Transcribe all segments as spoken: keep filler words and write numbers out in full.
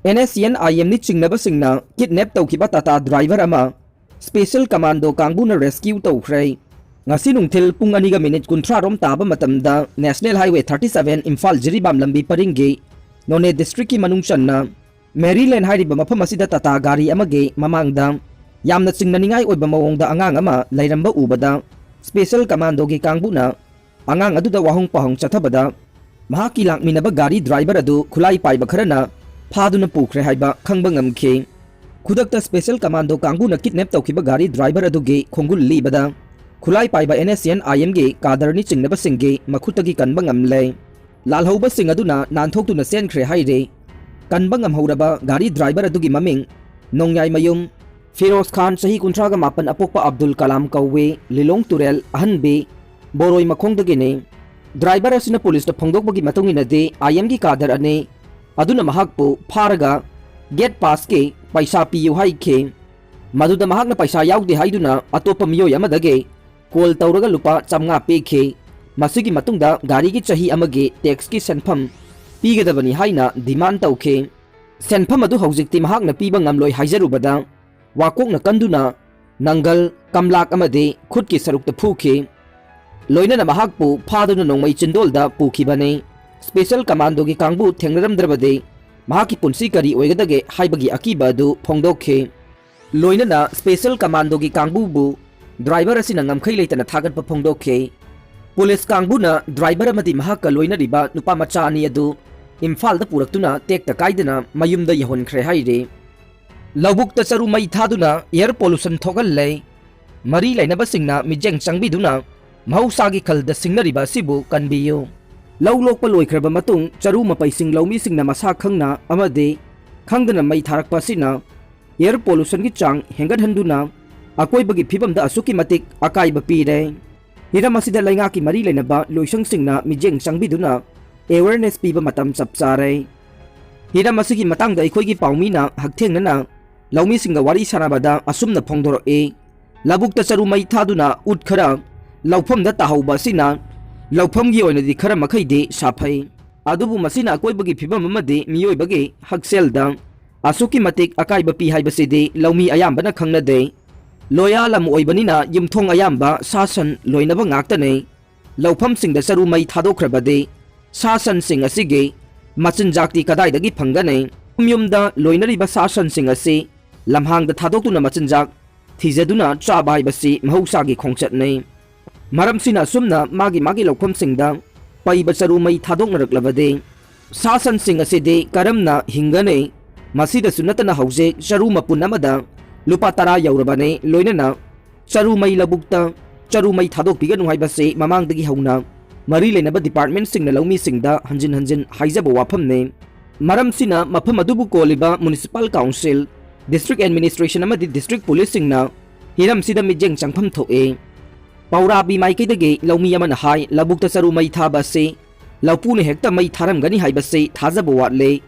And S C and ꯑꯥꯏ ꯑꯦꯝꯅꯤ ꯆꯤꯡꯅꯕꯁꯤꯡꯅ ꯀꯤꯗꯅꯦꯞ ꯇꯧꯈꯤꯕ Tata driver ꯑꯃ special commando ꯀꯥꯡꯕꯨꯅ ꯔꯦꯁꯀ꯭ꯌꯨ ꯇꯧꯈ꯭ꯔꯦ꯫ ꯉꯁꯤ ꯅꯨꯡꯊꯤꯜ ꯄꯨꯡ ꯑꯅꯤꯒ ꯃꯤꯅꯤꯠ ꯀꯨꯟꯊ꯭ꯔꯥ ꯔꯣꯝ ꯇꯥꯕ ꯃꯇꯝꯗ national highway thirty seven Imphal Jiribam ꯂꯝꯕꯤ ꯄꯔꯤꯡꯒꯤ ꯅꯣꯅꯦ ꯗꯤꯁꯇ꯭ꯔꯤꯛꯀꯤ ꯃꯅꯨꯡ ꯆꯟꯅ ꯃꯦꯔꯤꯂꯦꯟ ꯍꯥꯏꯔꯤꯕ ꯃꯐꯝ ꯑꯁꯤꯗ ꯇꯥꯇꯥ ꯒꯥꯔꯤ ꯑꯃꯒꯤ ꯃꯃꯥꯡꯗ ꯌꯥꯝꯅ ꯆꯤꯡꯅꯅꯤꯡꯉꯥꯏ ꯑꯣꯏꯕ ꯃꯑꯣꯡꯗ ꯑꯉꯥꯡ ꯑꯃ ꯂꯩꯔꯝꯕ ꯎꯕꯗ ꯁ꯭ꯄꯦꯁꯦꯜ ꯀꯃꯥꯟꯗꯣꯒꯤ ꯀꯥꯡꯕꯨꯅ ꯑꯉꯥꯡ ꯑꯗꯨꯗ ꯋꯥꯍꯣꯡ ꯄꯥꯍꯣꯡ ꯆꯠꯊꯕꯗ ꯃꯍꯥꯛꯀꯤ ꯂꯥꯛꯃꯤꯟꯅꯕ ꯒꯥꯔꯤ ꯗ꯭ꯔꯥꯏꯚꯔ ꯑꯗꯨ ꯈꯨꯠꯂꯥꯏ ꯄꯥꯏꯕ ꯈꯔꯅ ꯐꯥꯗꯨꯅ ꯄꯨꯈ꯭ꯔꯦ ꯍꯥꯏꯕ ꯈꯪꯕ ꯉꯝꯈꯤ꯫ ꯈꯨꯗꯛꯇ ꯁ꯭ꯄꯦꯁꯦꯜ ꯀꯃꯥꯟꯗꯣ ꯀꯥꯡꯕꯨꯅ ꯀꯤꯗꯅꯦꯞ ꯇꯧꯈꯤꯕ ꯒꯥꯔꯤ ꯗ꯭ꯔꯥꯏꯚꯔ ꯑꯗꯨꯒꯤ ꯈꯣꯡꯒꯨꯜ ꯂꯤꯕꯗ ꯈꯨꯠꯂꯥꯏ ꯄꯥꯏꯕ ꯑꯦꯟ ꯑꯦꯁ ꯁꯤ ꯑꯦꯟ ꯑꯥꯏ ꯑꯦꯝꯒꯤ ꯀꯥꯗꯔꯅꯤ ꯆꯤꯡꯅꯕꯁꯤꯡꯒꯤ ꯃꯈꯨꯠꯇꯒꯤ ꯀꯟꯕ ꯉꯝꯂꯦ꯫ ꯂꯥꯜꯍꯧꯕꯁꯤꯡ ꯑꯗꯨꯅ ꯅꯥꯟꯊꯣꯛꯇꯨꯅ ꯆꯦꯟꯈ꯭ꯔꯦ ꯍꯥꯏꯔꯤ꯫ ꯀꯟꯕ ꯉꯝꯍꯧꯔꯕ ꯒꯥꯔꯤ ꯗ꯭ꯔꯥꯏꯚꯔ ꯑꯗꯨꯒꯤ ꯃꯃꯤꯡ ꯅꯣꯡꯌꯥꯏꯃꯌꯨꯝ ꯐꯤꯔꯣꯖ ꯈꯥꯟ, ꯆꯍꯤ ꯀꯨꯟꯊ꯭ꯔꯥꯒ ꯃꯥꯄꯟ, ꯑꯄꯣꯛꯄ ꯑꯕꯗꯨꯜ ꯀꯂꯥꯝ ꯀꯧꯏ, ꯂꯤꯂꯣꯡ ꯇꯨꯔꯦꯜ ꯑꯍꯟꯕꯤ ꯕꯣꯔꯣꯏ ꯃꯈꯣꯡꯗꯒꯤꯅꯤ꯫ ꯗ꯭ꯔꯥꯏꯚꯔ ꯑꯁꯤꯅ ꯄꯨꯂꯤꯁꯇ ꯐꯣꯡꯗꯣꯛꯄꯒꯤ ꯃꯇꯨꯡ ꯏꯟꯅꯗꯤ, ꯑꯥꯏ ꯑꯦꯝꯒꯤ ꯀꯥꯗꯔ ꯑꯅꯤ ꯑꯗꯨꯅ ꯃꯍꯥꯛꯄꯨ ꯐꯥꯔꯒ ꯒꯦꯠ ꯄꯥꯁꯀꯤ ꯄꯩꯁꯥ ꯄꯤꯌꯨ ꯍꯥꯏꯈꯤ꯫ ꯃꯗꯨꯗ ꯃꯍꯥꯛꯅ ꯄꯩꯁꯥ ꯌꯥꯎꯗꯦ ꯍꯥꯏꯗꯨꯅ ꯑꯇꯣꯞꯄ ꯃꯤꯑꯣꯏ ꯑꯃꯗꯒꯤ ꯀꯣꯜ ꯇꯧꯔꯒ ꯂꯨꯄꯥ ꯆꯥꯝꯃꯉꯥ ꯄꯤꯈꯤ꯫ ꯃꯁꯤꯒꯤ ꯃꯇꯨꯡꯗ ꯒꯥꯔꯤꯒꯤ ꯆꯍꯤ ꯑꯃꯒꯤ ꯇꯦꯛꯁꯀꯤ ꯁꯦꯟꯐꯝ ꯄꯤꯒꯗꯕꯅꯤ ꯍꯥꯏꯅ ꯗꯤꯃꯥꯟ ꯇꯧꯈꯤ꯫ ꯁꯦꯟꯐꯝ ꯑꯗꯨ ꯍꯧꯖꯤꯛꯇꯤ ꯃꯍꯥꯛꯅ ꯄꯤꯕ ꯉꯝꯂꯣꯏ ꯍꯥꯏꯖꯔꯨꯕꯗ, ꯋꯥꯀꯣꯛꯅ ꯀꯟꯗꯨꯅ ꯅꯪꯒꯜ, ꯀꯝꯂꯥꯛ ꯑꯃꯗꯤ ꯈꯨꯠꯀꯤ ꯁꯔꯨꯛꯇ ꯐꯨꯈꯤ꯫ ꯂꯣꯏꯅꯅ ꯃꯍꯥꯛꯄꯨ ꯐꯥꯗꯨꯅ ꯅꯣꯡꯃꯩ ꯆꯤꯟꯗꯣꯜꯗ ꯄꯨꯈꯤꯕꯅꯤ꯫ ꯁ꯭ꯄꯦꯁꯦꯜ ꯀꯃꯥꯟꯗꯣꯒꯤ ꯀꯥꯡꯕꯨ ꯊꯦꯡꯅꯔꯝꯗ꯭ꯔꯕꯗꯤ ꯃꯍꯥꯛꯀꯤ ꯄꯨꯟꯁꯤ ꯀꯔꯤ ꯑꯣꯏꯒꯗꯒꯦ ꯍꯥꯏꯕꯒꯤ ꯑꯀꯤꯕ ꯑꯗꯨ ꯐꯣꯡꯗꯣꯛꯈꯤ꯫ ꯂꯣꯏꯅꯅ ꯁ꯭ꯄꯦꯁꯦꯜ ꯀꯃꯥꯟꯗꯣꯒꯤ ꯀꯥꯡꯕꯨꯕꯨ ꯗ꯭ꯔꯥꯏꯚꯔ ꯑꯁꯤꯅ ꯉꯝꯈꯩ ꯂꯩꯇꯅ ꯊꯥꯒꯠꯄ ꯐꯣꯡꯗꯣꯛꯈꯤ꯫ ꯄꯨꯂꯤꯁ ꯀꯥꯡꯕꯨꯅ ꯗ꯭ꯔꯥꯏꯚꯔ ꯑꯃꯗꯤ ꯃꯍꯥꯛꯀ ꯂꯣꯏꯅꯔꯤꯕ ꯅꯨꯄꯥ ꯃꯆꯥ ꯑꯅꯤ ꯑꯗꯨ ꯏꯝꯐꯥꯜꯗ ꯄꯨꯔꯛꯇꯨꯅ ꯇꯦꯛꯇ ꯀꯥꯏꯗꯅ ꯃꯌꯨꯝꯗ ꯌꯧꯍꯟꯈ꯭ꯔꯦ ꯍꯥꯏꯔꯤ꯫ ꯂꯧꯕꯨꯛꯇ ꯆꯔꯨ ꯃꯩ ꯊꯥꯗꯨꯅ ꯑꯦꯌꯔ ꯄꯣꯂꯨꯁꯟ ꯊꯣꯛꯍꯜꯂꯦ꯫ ꯃꯔꯤ ꯂꯩꯅꯕꯁꯤꯡꯅ ꯃꯤꯠꯌꯦꯡ ꯆꯪꯕꯤꯗꯨꯅ ꯃꯍꯧꯁꯥꯒꯤ ꯈꯜꯗ ꯁꯤꯡꯅꯔꯤꯕ ꯑꯁꯤꯕꯨ ꯀꯟꯕꯤꯌꯨ꯫ ꯂꯧ ꯂꯣꯛꯄ ꯂꯣꯏꯈ꯭ꯔꯕ ꯃꯇꯨꯡ ꯆꯔꯨ ꯃꯄꯩꯁꯤꯡ ꯂꯧꯃꯤꯁꯤꯡꯅ ꯃꯁꯥ ꯈꯪꯅ ꯑꯃꯗꯤ ꯈꯪꯗꯅ ꯃꯩ ꯊꯥꯔꯛꯄ ꯑꯁꯤꯅ ꯑꯦꯌꯔ ꯄꯣꯂꯨꯁꯟꯒꯤ ꯆꯥꯡ ꯍꯦꯟꯒꯠꯍꯟꯗꯨꯅ ꯑꯀꯣꯏꯕꯒꯤ ꯐꯤꯕꯝꯗ ꯑꯁꯨꯛꯀꯤ ꯃꯇꯤꯛ ꯑꯀꯥꯏꯕ ꯄꯤꯔꯦ꯫ ꯍꯤꯔꯝ ꯑꯁꯤꯗ ꯂꯩꯉꯥꯛꯀꯤ ꯃꯔꯤ ꯂꯩꯅꯕ ꯂꯣꯏꯁꯪꯁꯤꯡꯅ ꯃꯤꯠꯌꯦꯡ ꯆꯪꯕꯤꯗꯨꯅ ꯑꯦꯋꯦꯔꯅꯦꯁ ꯄꯤꯕ ꯃꯇꯝ ꯆꯞ ꯆꯥꯔꯦ꯫ ꯍꯤꯔꯝ ꯑꯁꯤꯒꯤ ꯃꯇꯥꯡꯗ ꯑꯩꯈꯣꯏꯒꯤ ꯄꯥꯎꯃꯤꯅ ꯍꯛꯊꯦꯡꯅꯅ ꯂꯧꯃꯤꯁꯤꯡꯒ ꯋꯥꯔꯤ ꯁꯥꯟꯅꯕꯗ ꯑꯁꯨꯝꯅ ꯐꯣꯡꯗꯣꯔꯛꯏ꯫ ꯂꯧꯕꯨꯛꯇ ꯆꯔꯨ ꯃꯩ ꯊꯥꯗꯨꯅ ꯎꯠ ꯈꯔ ꯂꯧꯐꯝꯗ ꯇꯥꯍꯧꯕ ꯑꯁꯤꯅ ꯂꯧꯐꯝꯒꯤ ꯑꯣꯏꯅꯗꯤ ꯈꯔ ꯃꯈꯩꯗꯤ ꯁꯥꯐꯩ꯫ ꯑꯗꯨꯕꯨ ꯃꯁꯤꯅ ꯑꯀꯣꯏꯕꯒꯤ ꯐꯤꯕꯝ ꯑꯃꯗꯤ ꯃꯤꯑꯣꯏꯕꯒꯤ ꯍꯛꯁꯦꯜꯗ ꯑꯁꯨꯛꯀꯤ ꯃꯇꯤꯛ ꯑꯀꯥꯏꯕ ꯄꯤ ꯍꯥꯏꯕꯁꯤꯗꯤ ꯂꯧꯃꯤ ꯑꯌꯥꯝꯕꯅ ꯈꯪꯅꯗꯦ꯫ ꯂꯣꯌꯥ ꯂꯝ ꯑꯣꯏꯕꯅꯤꯅ ꯌꯨꯝꯊꯣꯡ ꯑꯌꯥꯝꯕ ꯁꯥ ꯁꯟ ꯂꯣꯏꯅꯕ ꯉꯥꯛꯇꯅꯤ꯫ ꯂꯧꯐꯝꯁꯤꯡꯗ ꯆꯔꯨ ꯃꯩ ꯊꯥꯗꯣꯛꯈ꯭ꯔꯕꯗꯤ ꯁꯥ ꯁꯟꯁꯤꯡ ꯑꯁꯤꯒꯤ ꯃꯆꯤꯟꯖꯥꯛꯇꯤ ꯀꯗꯥꯏꯗꯒꯤ ꯐꯪꯒꯅꯤ? ꯌꯨꯝ ꯌꯨꯝꯗ ꯂꯣꯏꯅꯔꯤꯕ ꯁꯥ ꯁꯟꯁꯤꯡ ꯑꯁꯤ ꯂꯝꯍꯥꯡꯗ ꯊꯥꯗꯣꯛꯇꯨꯅ ꯃꯆꯤꯟꯖꯥꯛ ꯊꯤꯖꯗꯨꯅ ꯆꯥꯕ ꯍꯥꯏꯕꯁꯤ ꯃꯍꯧꯁꯥꯒꯤ ꯈꯣꯡꯆꯠꯅꯤ꯫ ꯃꯔꯝꯁꯤꯅ ꯑꯁꯨꯝꯅ ꯃꯥꯒꯤ ꯃꯥꯒꯤ ꯂꯧꯐꯝꯁꯤꯡꯗ ꯄꯩꯕ ꯆꯔꯨ ꯃꯩ ꯊꯥꯗꯣꯛꯅꯔꯛꯂꯕꯗꯤ ꯁꯥ ꯁꯟꯁꯤꯡ ꯑꯁꯤꯗꯤ ꯀꯔꯝꯅ ꯍꯤꯡꯒꯅꯤ? ꯃꯁꯤꯗꯁꯨ ꯅꯠꯇꯅ ꯍꯧꯖꯤꯛ ꯆꯔꯨ ꯃꯄꯨꯟ ꯑꯃꯗ ꯂꯨꯄꯥ ꯇꯔꯥ ꯌꯧꯔꯕꯅꯤ꯫ ꯂꯣꯏꯅꯅ ꯆꯔꯨ ꯃꯩ ꯂꯧꯕꯨꯛꯇ ꯆꯔꯨ ꯃꯩ ꯊꯥꯗꯣꯛꯄꯤꯒꯅꯨ ꯍꯥꯏꯕꯁꯤ ꯃꯃꯥꯡꯗꯒꯤ ꯍꯧꯅ ꯃꯔꯤ ꯂꯩꯅꯕ ꯗꯤꯄꯥꯔꯠꯃꯦꯟꯠꯁꯤꯡꯅ ꯂꯧꯃꯤꯁꯤꯡꯗ ꯍꯟꯖꯤꯟ ꯍꯟꯖꯤꯟ ꯍꯥꯏꯖꯕ ꯋꯥꯐꯝꯅꯤ꯫ ꯃꯔꯝꯁꯤꯅ ꯃꯐꯝ ꯑꯗꯨꯕꯨ ꯀꯣꯜꯂꯤꯕ ꯃ꯭ꯌꯨꯅꯤꯁꯤꯄꯥꯜ ꯀꯥꯎꯟꯁꯤꯜ, ꯗꯤꯁꯇ꯭ꯔꯤꯛ ꯑꯦꯗꯃꯤꯅꯤꯁꯇ꯭ꯔꯦꯁꯟ ꯑꯃꯗꯤ ꯗꯤꯁꯇ꯭ꯔꯤꯛ ꯄꯨꯂꯤꯁꯁꯤꯡꯅ ꯍꯤꯔꯝꯁꯤꯗ ꯃꯤꯠꯌꯦꯡ ꯆꯪꯐꯝ ꯊꯣꯛꯏ꯫ ꯄꯧꯔꯥꯕꯤ ꯃꯥꯏꯀꯩꯗꯒꯤ ꯂꯧꯃꯤ ꯑꯃꯅ ꯍꯥꯏ, ꯂꯧꯕꯨꯛꯇ ꯆꯔꯨ ꯃꯩ ꯊꯥꯕ ꯑꯁꯤ ꯂꯧꯄꯨꯅ ꯍꯦꯛꯇ ꯃꯩ ꯊꯥꯔꯝꯒꯅꯤ ꯍꯥꯏꯕꯁꯤ ꯊꯥꯖꯕ ꯋꯥꯠꯂꯤ꯫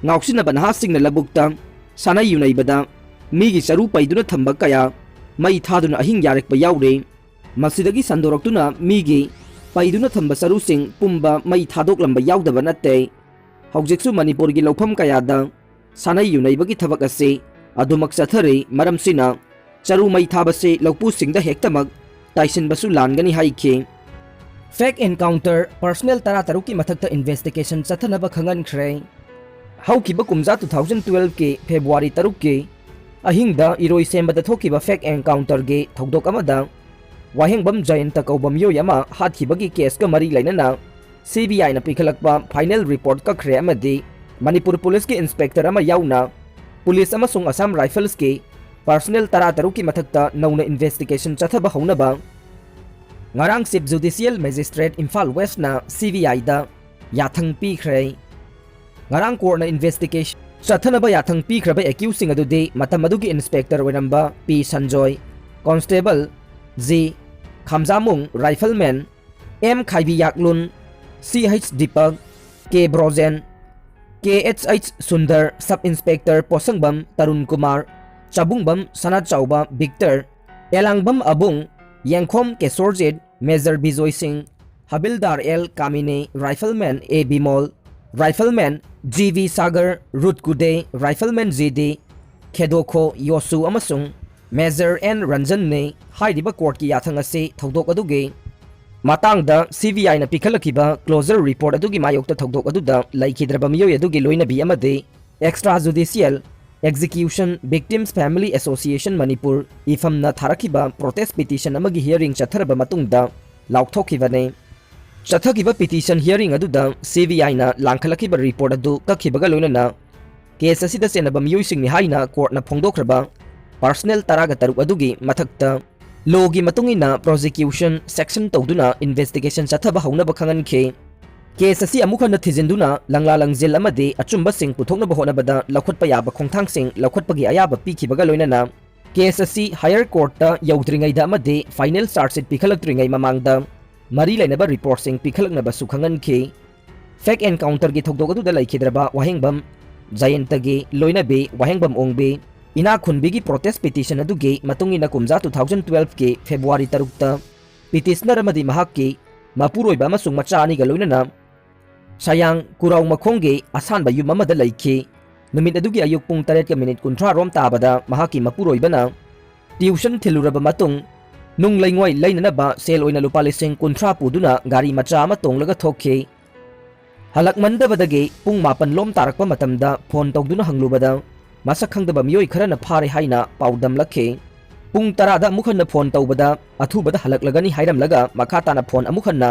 ꯉꯥꯎꯁꯤꯟꯅꯕ ꯅꯍꯥꯁꯤꯡꯅ ꯂꯧꯕꯨꯛꯇ ꯁꯥꯟꯅꯩ ꯌꯨꯅꯩꯕꯗ ꯃꯤꯒꯤ ꯆꯔꯨ ꯄꯩꯗꯨꯅ ꯊꯝꯕ ꯀꯌꯥ ꯃꯩ ꯊꯥꯗꯨꯅ ꯑꯍꯤꯡ ꯌꯥꯔꯛꯄ ꯌꯥꯎꯔꯤ꯫ ꯃꯁꯤꯗꯒꯤ ꯁꯟꯗꯣꯔꯛꯇꯨꯅ ꯃꯤꯒꯤ ꯄꯩꯗꯨꯅ ꯊꯝꯕ ꯆꯔꯨꯁꯤꯡ ꯄꯨꯝꯕ ꯃꯩ ꯊꯥꯗꯣꯛꯂꯝꯕ ꯌꯥꯎꯗꯕ ꯅꯠꯇꯦ꯫ ꯍꯧꯖꯤꯛꯁꯨ ꯃꯅꯤꯄꯨꯔꯒꯤ ꯂꯧꯐꯝ ꯀꯌꯥꯗ ꯁꯥꯟꯅꯩ ꯌꯨꯅꯩꯕꯒꯤ ꯊꯕꯛ ꯑꯁꯤ ꯑꯗꯨꯃꯛ ꯆꯠꯊꯔꯤ꯫ ꯃꯔꯝꯁꯤꯅ ꯆꯔꯨ ꯃꯩ ꯊꯥꯕꯁꯤ ꯂꯧꯄꯨꯁꯤꯡꯗ ꯍꯦꯛꯇꯃꯛ ꯇꯥꯏꯁꯤꯟꯕꯁꯨ ꯂꯥꯟꯒꯅꯤ ꯍꯥꯏꯈꯤ꯫ ꯐꯦꯛ ꯑꯦꯟꯀꯥꯎꯟꯇꯔ ꯄꯔꯁꯅꯦꯜ ꯇꯔꯥꯇꯔꯨꯛꯀꯤ ꯃꯊꯛꯇ ꯏꯟꯚꯦꯁꯇꯤꯒꯦꯁꯟ ꯆꯠꯊꯅꯕ ꯈꯪꯍꯟꯈ꯭ꯔꯦ꯫ ꯍꯧꯈꯤꯕ ꯀꯨꯝꯖꯥ two thousand twelve ꯀꯤ ꯐꯦꯕ꯭ꯔꯨꯋꯥꯔꯤ ꯇꯔꯨꯛꯀꯤ ꯑꯍꯤꯡꯗ ꯏꯔꯣꯏꯁꯦꯝꯕꯗ ꯊꯣꯛꯈꯤꯕ ꯐꯦꯛ ꯑꯦꯟꯀꯥꯎꯟꯇꯔꯒꯤ ꯊꯧꯗꯣꯛ ꯑꯃꯗ ꯋꯥꯍꯦꯡꯕꯝ ꯖꯌꯟꯇ ꯀꯧꯕ ꯃꯤꯑꯣꯏ ꯑꯃ ꯍꯥꯠꯈꯤꯕꯒꯤ ꯀꯦꯁꯀ ꯃꯔꯤ ꯂꯩꯅꯅ CBIꯅ ꯄꯤꯈꯠꯂꯛꯄ ꯐꯥꯏꯅꯦꯜ ꯔꯤꯄꯣꯔꯠ ꯀꯛꯈ꯭ꯔꯦ ꯑꯃꯗꯤ ꯃꯅꯤꯄꯨꯔ ꯄꯨꯂꯤꯁꯀꯤ ꯏꯟꯁꯄꯦꯛꯇꯔ ꯑꯃ ꯌꯥꯎꯅ ꯄꯨꯂꯤꯁ ꯑꯃꯁꯨꯡ ꯑꯁꯥꯝ ꯔꯥꯏꯐꯜꯁꯀꯤ ꯄꯔꯁꯅꯦꯜ ꯇꯔꯥꯇꯔꯨꯛꯀꯤ ꯃꯊꯛꯇ ꯅꯧꯅ ꯏꯟꯚꯦꯁꯇꯤꯒꯦꯁꯟ ꯆꯠꯊꯕ ꯍꯧꯅꯕ ꯉꯔꯥꯡ ꯆꯤꯐ ꯖꯨꯗꯤꯁꯤꯌꯦꯜ ꯃꯦꯖꯤꯁꯇ꯭ꯔꯦꯠ ꯏꯝꯐꯥꯜ ꯋꯦꯁꯅ CBIꯗ ꯌꯥꯊꯪ ꯄꯤꯈ꯭ꯔꯦ꯫ ꯉꯔꯥꯡ ꯀꯣꯔꯠꯅ ꯏꯟꯚꯦꯁꯇꯤꯒꯦꯁꯟ ꯆꯠꯊꯅꯕ ꯌꯥꯊꯪ ꯄꯤꯈ꯭ꯔꯕ ꯑꯦꯀ꯭ꯌꯨꯁꯁꯤꯡ ꯑꯗꯨꯗꯤ ꯃꯇꯝ ꯑꯗꯨꯒꯤ ꯏꯟꯁꯄꯦꯛꯇꯔ ꯑꯣꯏꯔꯝꯕ P Sanjoy, constable G Khamjamung, rifleman M Khaibiyaklun, C H Deepak, K Brojen, K H H Sunder, sub inspector Potsangbam Tarun Kumar, Chabungbam Sanachaoba Victor, Elangbam Abung, Yengkhom Kesorjit, major Bijoy Singh, havildar L Kamini, rifleman A Bimol, rifleman G V Sagar, Rut Kude, rifleman G D Khedokho Yoshu ꯑꯃꯁꯨꯡ ꯃꯦꯖꯔ ꯑꯦꯟ ꯔꯟꯖꯟꯅꯤ꯫ ꯍꯥꯏꯔꯤꯕ ꯀꯣꯔꯠꯀꯤ ꯌꯥꯊꯪ ꯑꯁꯤ ꯊꯧꯗꯣꯛ ꯑꯗꯨꯒꯤ ꯃꯇꯥꯡꯗ ꯁꯤ ꯕꯤ ꯑꯥꯏꯅ ꯄꯤꯈꯠꯂꯛꯈꯤꯕ ꯀ꯭ꯂꯣꯖꯔ ꯔꯤꯄꯣꯔꯠ ꯑꯗꯨꯒꯤ ꯃꯥꯌꯣꯛꯇ ꯊꯧꯗꯣꯛ ꯑꯗꯨꯗ ꯂꯩꯈꯤꯗ꯭ꯔꯕ ꯃꯤꯑꯣꯏ ꯑꯗꯨꯒꯤ ꯂꯣꯏꯅꯕꯤ ꯑꯃꯗꯤ Extra Judicial Execution Victims Family Association Manipur, ꯏꯐꯝꯅ ꯊꯥꯔꯛꯈꯤꯕ ꯄ꯭ꯔꯣꯇꯦꯁ ꯄꯤꯇꯤꯁꯟ ꯑꯃꯒꯤ ꯍꯤꯌꯔꯤꯡ ꯆꯠꯊꯔꯕ ꯃꯇꯨꯡꯗ ꯂꯥꯎꯊꯣꯛꯈꯤꯕꯅꯤ꯫ ꯆꯠꯊꯈꯤꯕ ꯄꯤꯇꯤꯁꯟ ꯍꯤꯌꯔꯤꯡ ꯑꯗꯨꯗ ꯁꯤ ꯕꯤ ꯑꯥꯏꯅ ꯂꯥꯡꯈꯠꯂꯛꯈꯤꯕ ꯔꯤꯄꯣꯔꯠ ꯑꯗꯨ ꯀꯛꯈꯤꯕꯒ ꯂꯣꯏꯅꯅ ꯀꯦꯁ ꯑꯁꯤꯗ ꯆꯦꯟꯅꯕ ꯃꯤꯑꯣꯏꯁꯤꯡꯅꯤ ꯍꯥꯏꯅ ꯀꯣꯔꯠꯅ ꯐꯣꯡꯗꯣꯛꯈ꯭ꯔꯕ ꯄꯥꯔꯁꯅꯦꯜ ꯇꯔꯥꯒ ꯇꯔꯨꯛ ꯑꯗꯨꯒꯤ ꯃꯊꯛꯇ ꯂꯣꯒꯤ ꯃꯇꯨꯡ ꯏꯟꯅ ꯄ꯭ꯔꯣꯁꯤꯀ꯭ꯌꯨꯁꯟ ꯁꯦꯛꯁꯟ ꯇꯧꯗꯨꯅ ꯏꯟꯚꯦꯁꯇꯤꯒꯦꯁꯟ ꯆꯠꯊꯕ ꯍꯧꯅꯕ ꯈꯪꯍꯟꯈꯤ꯫ ꯀꯦꯁ ꯑꯁꯤ ꯑꯃꯨꯛ ꯍꯟꯅ ꯊꯤꯖꯤꯟꯗꯨꯅ ꯂꯪꯂꯥ ꯂꯪꯖꯦꯜ ꯑꯃꯗꯤ ꯑꯆꯨꯝꯕꯁꯤꯡ ꯄꯨꯊꯣꯛꯅꯕ ꯍꯣꯠꯅꯕꯗ ꯂꯧꯈꯠꯄ ꯌꯥꯕ ꯈꯣꯡꯊꯥꯡꯁꯤꯡ ꯂꯧꯈꯠꯄꯒꯤ ꯑꯌꯥꯕ ꯄꯤꯈꯤꯕꯒ ꯂꯣꯏꯅꯅ ꯀꯦꯁ ꯑꯁꯤ ꯍꯥꯌꯔ ꯀꯣꯔꯠꯇ ꯌꯧꯗ꯭ꯔꯤꯉꯩꯗ ꯑꯃꯗꯤ ꯐꯥꯏꯅꯦꯜ ꯆꯥꯔꯖꯁꯤꯠ ꯄꯤꯈꯠꯂꯛꯇ꯭ꯔꯤꯉꯩ ꯃꯃꯥꯡꯗ ꯃꯔꯤ ꯂꯩꯅꯕ ꯔꯤꯄꯣꯔꯠꯁꯤꯡ ꯄꯤꯈꯠꯂꯛꯅꯕꯁꯨ ꯈꯪꯍꯟꯈꯤ꯫ ꯐꯦꯛ ꯑꯦꯟꯀꯥꯎꯟꯇꯔꯒꯤ ꯊꯧꯗꯣꯛ ꯑꯗꯨꯗ ꯂꯩꯈꯤꯗ꯭ꯔꯕ ꯋꯥꯍꯦꯡꯕꯝ ꯖꯌꯟꯇꯒꯤ ꯂꯣꯏꯅꯕꯤ ꯋꯥꯍꯦꯡꯕꯝ ꯑꯣꯡꯕꯤ ꯏꯅꯥꯛ ꯈꯨꯟꯕꯤꯒꯤ ꯄ꯭ꯔꯣꯇꯦꯁ ꯄꯤꯇꯤꯁꯟ ꯑꯗꯨꯒꯤ ꯃꯇꯨꯡ ꯏꯟꯅ ꯀꯨꯝꯖꯥ two thousand twelveꯀꯤ ꯐꯦꯕ꯭ꯔꯨꯋꯥꯔꯤ ꯇꯔꯨꯛꯇ ꯄꯤꯇꯤꯁꯅꯔ ꯑꯃꯗꯤ ꯃꯍꯥꯛꯀꯤ ꯃꯄꯨꯔꯣꯏꯕ ꯑꯃꯁꯨꯡ ꯃꯆꯥ ꯑꯅꯤꯒ ꯂꯣꯏꯅꯅ ꯁꯌꯥꯡ ꯀꯨꯔꯥꯎ ꯃꯈꯣꯡꯒꯤ ꯑꯁꯥꯟꯕ ꯌꯨꯝ ꯑꯃꯗ ꯂꯩꯈꯤ꯫ ꯅꯨꯃꯤꯠ ꯑꯗꯨꯒꯤ ꯑꯌꯨꯛ ꯄꯨꯡ ꯇꯔꯦꯠꯀ ꯃꯤꯅꯤꯠ ꯀꯨꯟꯊ꯭ꯔꯥ ꯔꯣꯝ ꯇꯥꯕꯗ ꯃꯍꯥꯛꯀꯤ ꯃꯄꯨꯔꯣꯏꯕꯅ ꯇ꯭ꯌꯨꯁꯟ ꯊꯤꯜꯂꯨꯔꯕ ꯃꯇꯨꯡ ꯅꯨꯡ ꯂꯩꯉꯣꯏ ꯂꯩꯅꯅꯕ ꯁꯦꯜ ꯑꯣꯏꯅ ꯂꯨꯄꯥ ꯂꯤꯁꯤꯡ ꯀꯨꯟꯊ꯭ꯔꯥ ꯄꯨꯗꯨꯅ ꯒꯥꯔꯤ ꯃꯆꯥ ꯑꯃ ꯇꯣꯡꯂꯒ ꯊꯣꯛꯈꯤ꯫ ꯍꯜꯂꯛꯃꯟꯗꯕꯗꯒꯤ ꯄꯨꯡ ꯃꯥꯄꯟ ꯂꯣꯝ ꯇꯥꯔꯛꯄ ꯃꯇꯝꯗ ꯐꯣꯟ ꯇꯧꯗꯨꯅ ꯍꯪꯂꯨꯕꯗ ꯃꯁꯛ ꯈꯪꯗꯕ ꯃꯤꯑꯣꯏ ꯈꯔꯅ ꯐꯥꯔꯦ ꯍꯥꯏꯅ ꯄꯥꯎꯗꯝꯂꯛꯈꯤ꯫ ꯄꯨꯡ ꯇꯔꯥꯗ ꯑꯃꯨꯛ ꯍꯟꯅ ꯐꯣꯟ ꯇꯧꯕꯗ ꯑꯊꯨꯕꯗ ꯍꯜꯂꯛꯂꯒꯅꯤ ꯍꯥꯏꯔꯝꯂꯒ ꯃꯈꯥ ꯇꯥꯅ ꯐꯣꯟ ꯑꯃꯨꯛ ꯍꯟꯅ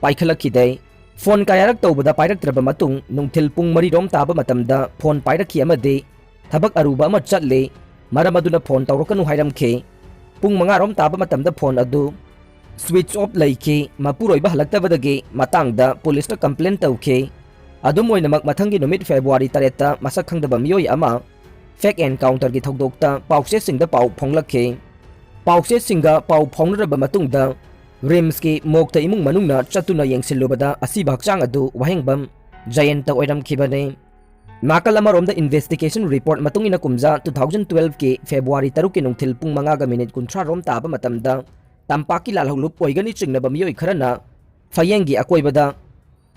ꯄꯥꯏꯈꯠꯂꯛꯈꯤꯗꯦ꯫ ꯐꯣꯟ ꯀꯌꯥꯔꯛ ꯇꯧꯕꯗ ꯄꯥꯏꯔꯛꯇ꯭ꯔꯕ ꯃꯇꯨꯡ ꯅꯨꯡꯊꯤꯜ ꯄꯨꯡ ꯃꯔꯤ ꯔꯣꯝ ꯇꯥꯕ ꯃꯇꯝꯗ ꯐꯣꯟ ꯄꯥꯏꯔꯛꯈꯤ ꯑꯃꯗꯤ ꯊꯕꯛ ꯑꯔꯨꯕ ꯑꯃ ꯆꯠꯂꯤ, ꯃꯔꯝ ꯑꯗꯨꯅ ꯐꯣꯟ ꯇꯧꯔꯛꯀꯅꯨ ꯍꯥꯏꯔꯝꯈꯤ꯫ ꯄꯨꯡ ꯃꯉꯥ ꯔꯣꯝ ꯇꯥꯕ ꯃꯇꯝꯗ ꯐꯣꯟ ꯑꯗꯨ ꯁ꯭ꯋꯤꯆ ꯑꯣꯐ ꯂꯩꯈꯤ꯫ ꯃꯄꯨꯔꯣꯏꯕ ꯍꯜꯂꯛꯇꯕꯗꯒꯤ ꯃꯇꯥꯡꯗ ꯄꯨꯂꯤꯁꯇ ꯀꯝꯄ꯭ꯂꯦꯟ ꯇꯧꯈꯤ꯫ ꯑꯗꯨꯝ ꯑꯣꯏꯅꯃꯛ ꯃꯊꯪꯒꯤ ꯅꯨꯃꯤꯠ ꯐꯦꯕ꯭ꯔꯨꯋꯥꯔꯤ ꯇꯔꯦꯠꯇ ꯃꯁꯛ ꯈꯪꯗꯕ ꯃꯤꯑꯣꯏ ꯑꯃ ꯐꯦꯛ ꯑꯦꯟꯀꯥꯎꯟꯇꯔꯒꯤ ꯊꯧꯗꯣꯛꯇ ꯄꯥꯎꯆꯦꯁꯤꯡꯗ ꯄꯥꯎ ꯐꯣꯡꯂꯛꯈꯤ꯫ ꯄꯥꯎꯆꯦꯁꯤꯡꯒ ꯄꯥꯎ ꯐꯥꯎꯅꯔꯕ ꯃꯇꯨꯡꯗ ꯔꯤꯝꯁꯀꯤ ꯃꯣꯛꯇ ꯏꯃꯨꯡ ꯃꯅꯨꯡꯅ ꯆꯠꯇꯨꯅ ꯌꯦꯡꯁꯤꯜꯂꯨꯕꯗ ꯑꯁꯤꯕ ꯍꯛꯆꯥꯡ ꯑꯗꯨ ꯋꯥꯍꯦꯡꯕꯝ ꯖꯌꯟꯇ ꯑꯣꯏꯔꯝꯈꯤꯕꯅꯤ꯫ ꯅꯥꯀꯜ ꯑꯃꯔꯣꯝꯗ ꯏꯟꯚꯦꯁꯇꯤꯒꯦꯁꯟ ꯔꯤꯄꯣꯔꯠ ꯃꯇꯨꯡ ꯏꯟꯅ ꯀꯨꯝꯖꯥ two thousand twelveꯀꯤ ꯐꯦꯕ꯭ꯔꯨꯋꯥꯔꯤ ꯇꯔꯨꯛꯀꯤ ꯅꯨꯡꯊꯤꯜ ꯄꯨꯡ ꯃꯉꯥꯒ ꯃꯤꯅꯤꯠ ꯀꯨꯟꯊ꯭ꯔꯥ ꯔꯣꯝ ꯇꯥꯕ ꯃꯇꯝꯗ ꯇꯝꯄꯥꯛꯀꯤ ꯂꯥꯜꯍꯧꯂꯨꯞ ꯑꯣꯏꯒꯅꯤ ꯆꯤꯡꯅꯕ ꯃꯤꯑꯣꯏ ꯈꯔꯅ ꯐꯌꯦꯡꯒꯤ ꯑꯀꯣꯏꯕꯗ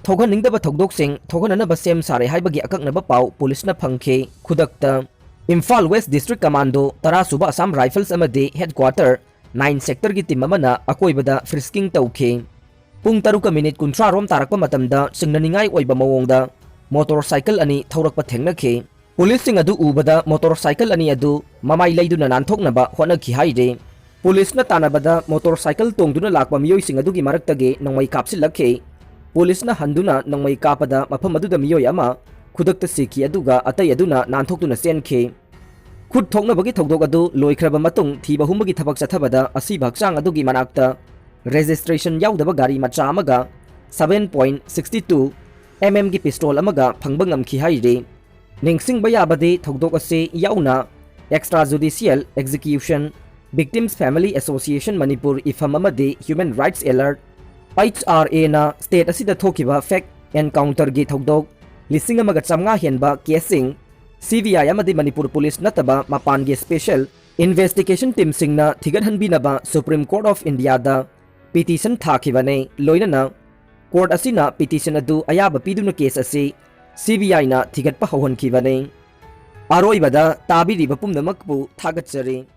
ꯊꯣꯛꯍꯟꯅꯤꯡꯗꯕ ꯊꯧꯗꯣꯛꯁꯤꯡ ꯊꯣꯛꯍꯟꯅꯅꯕ ꯁꯦꯝ ꯁꯥꯔꯦ ꯍꯥꯏꯕꯒꯤ ꯑꯀꯛꯅꯕ ꯄꯥꯎ ꯄꯨꯂꯤꯁꯅ ꯐꯪꯈꯤ꯫ ꯈꯨꯗꯛꯇ ꯏꯝꯐꯥꯜ ꯋꯦꯁ ꯗꯤꯁꯇ꯭ꯔꯤꯛ ꯀꯃꯥꯟꯗꯣ ꯇꯔꯥ ꯁꯨꯕ ꯑꯁꯥꯝ ꯔꯥꯏꯐꯜꯁ ꯑꯃꯗꯤ ꯍꯦꯗꯀ꯭ꯋꯥꯇꯔ ꯅꯥꯏꯟ ꯁꯦꯛꯇꯔꯒꯤ ꯇꯤꯝ ꯑꯃꯅ ꯑꯀꯣꯏꯕꯗ ꯐ꯭ꯔꯤꯁꯀꯤꯡ ꯇꯧꯈꯤ꯫ ꯄꯨꯡ ꯇꯔꯨꯛꯀ ꯃꯤꯅꯤꯠ ꯀꯨꯟꯊ꯭ꯔꯥ ꯔꯣꯝ ꯇꯥꯔꯛꯄ ꯃꯇꯝꯗ ꯆꯤꯡꯅꯅꯤꯡꯉꯥꯏ ꯑꯣꯏꯕ ꯃꯑꯣꯡꯗ ꯃꯣꯇꯣꯔ ꯁꯥꯏꯀꯜ ꯑꯅꯤ ꯊꯧꯔꯛꯄ ꯊꯦꯡꯅꯈꯤ꯫ ꯄꯨꯂꯤꯁꯁꯤꯡ ꯑꯗꯨ ꯎꯕꯗ ꯃꯣꯇꯣꯔ ꯁꯥꯏꯀꯜ ꯑꯅꯤ ꯑꯗꯨ ꯃꯃꯥꯏ ꯂꯩꯗꯨꯅ ꯅꯥꯟꯊꯣꯛꯅꯕ ꯍꯣꯠꯅꯈꯤ ꯍꯥꯏꯔꯤ꯫ ꯄꯨꯂꯤꯁꯅ ꯇꯥꯟꯅꯕꯗ ꯃꯣꯇꯣꯔ ꯁꯥꯏꯀꯜ ꯇꯣꯡꯗꯨꯅ ꯂꯥꯛꯄ ꯃꯤꯑꯣꯏꯁꯤꯡ ꯑꯗꯨꯒꯤ ꯃꯔꯛꯇꯒꯤ ꯅꯣꯡꯃꯩ ꯀꯥꯞꯁꯤꯜꯂꯛꯈꯤ꯫ ꯄꯨꯂꯤꯁꯅ ꯍꯟꯗꯨꯅ ꯅꯣꯡꯃꯩ ꯀꯥꯞꯄꯗ ꯃꯐꯝ ꯑꯗꯨꯗ ꯃꯤꯑꯣꯏ ꯑꯃ ꯈꯨꯗꯛꯇ ꯁꯤꯈꯤ, ꯑꯗꯨꯒ ꯑꯇꯩ ꯑꯗꯨꯅ ꯅꯥꯟꯊꯣꯛꯇꯨꯅ ꯆꯦꯟꯈꯤ꯫ ꯈꯨꯠ ꯊꯣꯛꯅꯕꯒꯤ ꯊꯧꯗꯣꯛ ꯑꯗꯨ ꯂꯣꯏꯈ꯭ꯔꯕ ꯃꯇꯨꯡ ꯊꯤꯕ ꯍꯨꯝꯕꯒꯤ ꯊꯕꯛ ꯆꯠꯊꯕꯗ ꯑꯁꯤꯕ ꯍꯛꯆꯥꯡ ꯑꯗꯨꯒꯤ ꯃꯅꯥꯛꯇ ꯔꯦꯖꯤꯁꯇ꯭ꯔꯦꯁꯟ ꯌꯥꯎꯗꯕ ꯒꯥꯔꯤ ꯃꯆꯥ ꯑꯃꯒ seven point sixty two mm ꯒꯤ ꯄꯤꯁꯇꯣꯜ ꯑꯃꯒ ꯐꯪꯕ ꯉꯝꯈꯤ ꯍꯥꯏꯔꯤ꯫ ꯅꯤꯡꯁꯤꯡꯕ ꯌꯥꯕꯗꯤ ꯊꯧꯗꯣꯛ ꯑꯁꯤ ꯌꯥꯎꯅ Extra Judicial Execution, Victims Family Association Manipur, ꯏꯐꯝ ꯑꯃꯗꯤ Human Rights Alert, H R A ꯅ ꯁ꯭ꯇꯦꯠ ꯑꯁꯤꯗ ꯊꯣꯛꯈꯤꯕ ꯐꯦꯛ ꯑꯦꯟꯀꯥꯎꯟꯇꯔꯒꯤ ꯊꯧꯗꯣꯛ ꯂꯤꯁꯤꯡ ꯑꯃꯒ ꯆꯥꯝꯃꯉꯥ ꯍꯦꯟꯕ ꯀꯦꯁꯁꯤꯡ C B I ꯑꯃꯗꯤ ꯃꯅꯤꯄꯨꯔ ꯄꯨꯂꯤꯁ ꯅꯠꯇꯕ ꯃꯄꯥꯟꯒꯤ ꯁ꯭ꯄꯦꯁꯦꯜ ꯏꯟꯚꯦꯁꯇꯤꯒꯦꯁꯟ ꯇꯤꯝꯁꯤꯡꯅ ꯊꯤꯒꯠꯍꯟꯕꯤꯅꯕ Supreme Court of India ꯗ ꯄꯤꯇꯤꯁꯟ ꯊꯥꯈꯤꯕꯅꯤ꯫ ꯂꯣꯏꯅꯅ ꯀꯣꯔꯠ ꯑꯁꯤꯅ ꯄꯤꯇꯤꯁꯟ ꯑꯗꯨ ꯑꯌꯥꯕ ꯄꯤꯗꯨꯅ ꯀꯦꯁ ꯑꯁꯤ C B I ꯅ ꯊꯤꯒꯠꯄ ꯍꯧꯍꯟꯈꯤꯕꯅꯤ꯫ ꯑꯔꯣꯏꯕꯗ ꯇꯥꯕꯤꯔꯤꯕ ꯄꯨꯝꯅꯃꯛꯄꯨ ꯊꯥꯒꯠꯆꯔꯤ꯫